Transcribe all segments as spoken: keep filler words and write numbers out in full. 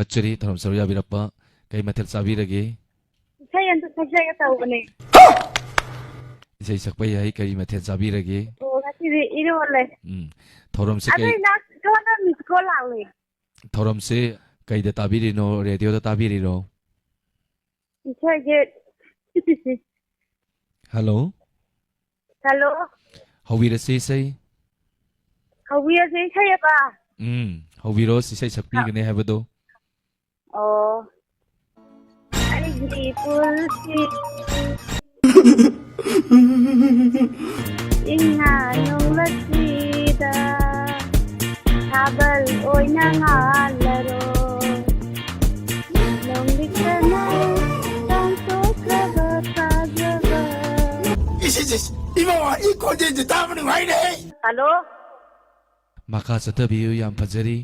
ꯆꯠꯆꯔꯤ, ꯊꯧꯔꯝ ꯁꯔꯨꯛ ꯌꯥꯕꯤꯔꯛꯄ꯫ ꯀꯩ ꯃꯊꯦꯜ ꯆꯥꯕꯤꯔꯒꯦ? ꯏꯁꯩ ꯑꯝꯇ ꯁꯛꯆꯒꯦ ꯇꯧꯕꯅꯦ꯫ ꯏꯁꯩ ꯁꯛꯄ ꯌꯥꯏ꯫ ꯀꯔꯤ ꯃꯊꯦꯜ ꯆꯥꯕꯤꯔꯒꯦ? ꯑꯣ, ꯉꯁꯤꯗꯤ ꯏꯔꯣꯜꯂꯦ꯫ ꯎꯝ꯫ ꯊꯧꯔꯝꯁꯦ ꯑꯗꯣ ꯀꯩ ꯏꯅꯥꯛ ꯁꯣꯟꯗ miss call ꯂꯥꯛꯂꯦ꯫ ꯊꯧꯔꯝꯁꯦ ꯀꯩꯗ ꯇꯥꯕꯤꯔꯤꯅꯣ? ꯔꯦꯗꯤꯑꯣꯗ ꯇꯥꯕꯤꯔꯤꯔꯣ? ꯏꯁꯩꯁꯦ꯫ ꯍꯜꯂꯣ꯫ ꯍꯜꯂꯣ꯫ ꯍꯧꯕꯤꯔꯁꯤ ꯏꯁꯩ꯫ ꯍꯧꯕꯤꯔꯁꯤ ꯏꯁꯩ ꯑꯕ꯫ ꯎꯝ, ꯍꯧꯕꯤꯔꯣ, ꯏꯁꯩ ꯁꯛꯄꯤꯒꯅꯤ ꯍꯥꯏꯕꯗꯣ꯫ ꯑꯣ꯫ ꯑꯩꯒꯤ ꯄꯨꯟꯁꯤ ꯏꯉꯥ ꯅꯣꯡꯂꯛꯁꯤꯗ ꯊꯥꯕꯜ ꯑꯣꯏꯅ ꯉꯥꯜꯂꯔꯣ꯫ ꯅꯣꯡꯂꯤꯛꯇꯅ ꯆꯥꯝꯊꯣꯛꯈ꯭ꯔꯕ ꯊꯥꯖꯕ꯫ ꯏꯁ, ꯏꯁ, ꯏꯁ, ꯏꯃꯥ, ꯋꯥꯔꯤ ꯈꯣꯟꯖꯦꯜꯁꯦ ꯇꯥꯕ ꯅꯨꯡꯉꯥꯏꯔꯦ꯫ ꯍꯜꯂꯣ꯫ ꯃꯈꯥ ꯆꯠꯊꯕꯤꯌꯨ, ꯌꯥꯝ ꯐꯖꯔꯤ꯫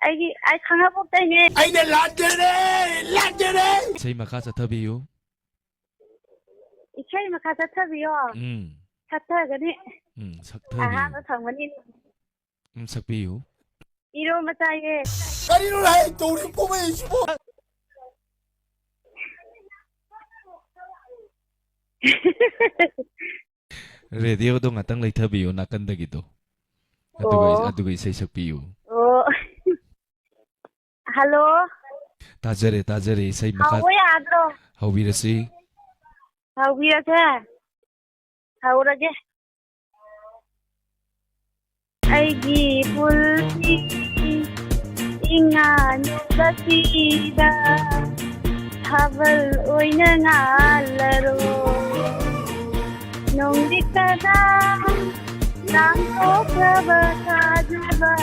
ꯑꯩꯒꯤ, ꯑꯩ ꯈꯥꯡꯉꯕꯣꯛꯇꯩꯅꯦ꯫ ꯑꯩꯅ ꯂꯥꯟꯖꯔꯦ, ꯂꯥꯟꯖꯔꯦ꯫ ꯏꯁꯩ ꯃꯈꯥ ꯆꯠꯊꯕꯤꯌꯨ꯫ ꯏꯁꯩ ꯃꯈꯥ ꯆꯠꯊꯕꯤꯌꯣ꯫ ꯎꯝ꯫ ꯆꯠꯊꯒꯅꯤ꯫ ꯎꯝ, ꯁꯛꯊꯕꯤꯌꯨ꯫ ꯑꯍꯥꯟꯕ ꯐꯪꯒꯅꯤ꯫ ꯎꯝ, ꯁꯛꯄꯤꯌꯨ꯫ ꯏꯔꯣꯝꯕ ꯆꯥꯏꯌꯦ꯫ ꯀꯔꯤꯅꯣ ꯍꯥꯏ ꯇꯧꯔꯤ ꯀꯨꯝꯍꯩꯁꯤꯕꯨ? ꯔꯦꯗꯤꯑꯣꯗꯣ ꯉꯥꯛꯇꯪ ꯂꯩꯊꯕꯤꯌꯨ ꯅꯥꯀꯟꯗꯒꯤꯗꯣ꯫ ꯑꯗꯨꯒ, ꯑꯣ꯫ ꯑꯗꯨꯒ ꯏꯁꯩ ꯁꯛꯄꯤꯌꯨ꯫ ꯑꯣ꯫ ꯍꯜꯂꯣ꯫ ꯇꯥꯖꯔꯦ, ꯇꯥꯖꯔꯦ꯫ ꯏꯁꯩ ꯃꯈꯥ ꯍꯧꯕ ꯌꯥꯗ꯭ꯔꯣ? ꯍꯧꯕꯤꯔꯁꯤ꯫ ꯍꯧꯕꯤꯔꯁꯦ꯫ ꯍꯧꯔꯒꯦ꯫ ꯑꯩꯒꯤ ꯄꯨꯟꯁꯤ ꯏꯉꯥ ꯅꯣꯡꯂꯛꯁꯤꯗ ꯊꯥꯕꯜ ꯑꯣꯏꯅ ꯉꯥꯜꯂꯔꯣ꯫ ꯅꯣꯡꯂꯤꯛꯇꯅ ꯆꯥꯝꯊꯣꯛꯈ꯭ꯔꯕ ꯊꯥꯖꯕ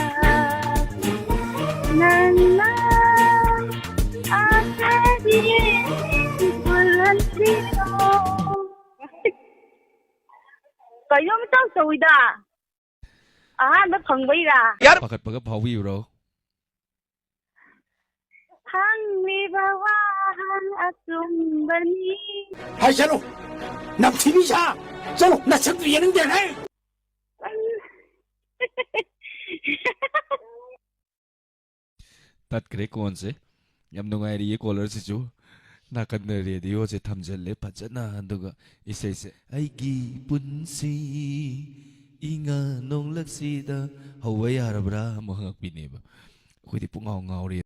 ꯅꯪꯅ ꯑꯥꯁꯥꯒꯤ ꯏꯁꯤꯡ ꯐꯨꯜꯍꯟꯕꯤꯔꯣ꯫ ꯀꯩꯅꯣꯝ ꯏꯇꯧ ꯇꯧꯏꯗ꯫ ꯑꯍꯥꯟꯕ ꯐꯪꯕꯩꯔꯥ? ꯄꯥꯈꯠꯄꯒ ꯐꯥꯎꯕꯤꯕ꯭ꯔꯣ? ꯍꯪꯂꯤꯕ ꯋꯥꯍꯪ ꯑꯆꯨꯝꯕꯅꯤ꯫ ꯍꯥꯏ ꯆꯠꯂꯨ, ꯅꯝꯊꯤꯕꯤ ꯁꯥ, ꯆꯠꯂꯨ, ꯅꯁꯛꯇꯨ ꯌꯦꯡꯅꯤꯡꯗꯦ, ꯍꯦ꯫ ꯇꯠꯈ꯭ꯔꯦ ꯀꯣꯟꯁꯦ꯫ ꯌꯥꯝ ꯅꯨꯡꯉꯥꯏꯔꯤꯌꯦ ꯀꯣꯂꯔꯁꯤꯁꯨ꯫ ꯅꯥꯀꯟꯗ ꯔꯦꯗꯤꯑꯣꯁꯦ ꯊꯝꯖꯤꯜꯂꯦ ꯐꯖꯅ, ꯑꯗꯨꯒ ꯏꯁꯩꯁꯦ "ꯑꯩꯒꯤ ꯄꯨꯟꯁꯤ ꯏꯉꯥ ꯅꯣꯡꯂꯛꯁꯤꯗ" ꯍꯧꯕ ꯌꯥꯔꯕ꯭ꯔꯥ ꯑꯃꯨꯛ ꯍꯪꯉꯛꯄꯤꯅꯦꯕ꯫ ꯑꯩꯈꯣꯏꯗꯤ ꯄꯨꯡꯉꯥꯎ ꯉꯥꯎꯔꯤ꯫